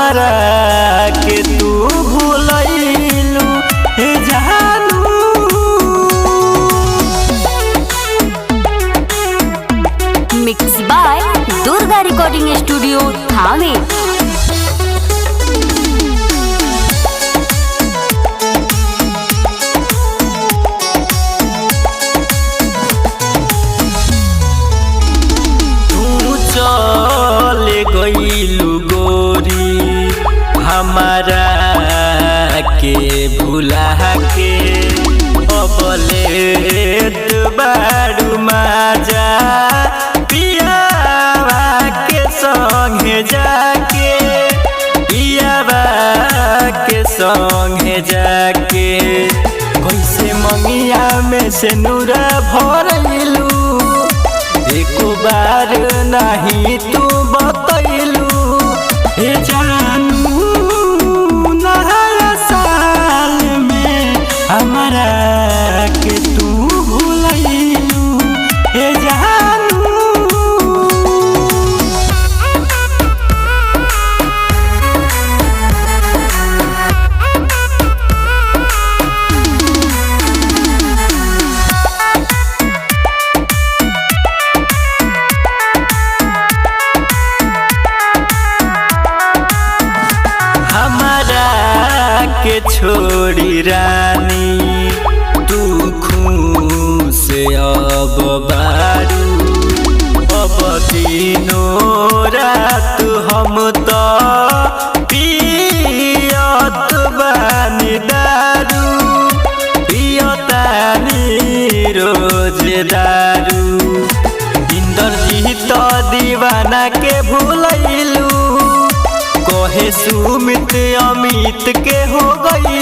हमारा के तू भूलैलू हे जानू। Mix by Durga recording studio Thawe. तू चल गईलू गोरी हमारा के भुला के, अब लेत बारू माजा पियावा के संगे जाके, पियावा के संगे जाके। कैसे मंगिया में से नूरा भरलू, एको बार नहीं तू बतैलू हे जानू। नया साल में हमारा के तू भूलैलू हे जानू। हमारा के छोड़ी रानी तू खुश अब बारू, अब दिनो रात हम तो पियत बानी दारू, पियतानी रोज दारू। इंद्रजीत दीवाना के भूलैलू, कहे सुमित अमित के हो गईलू।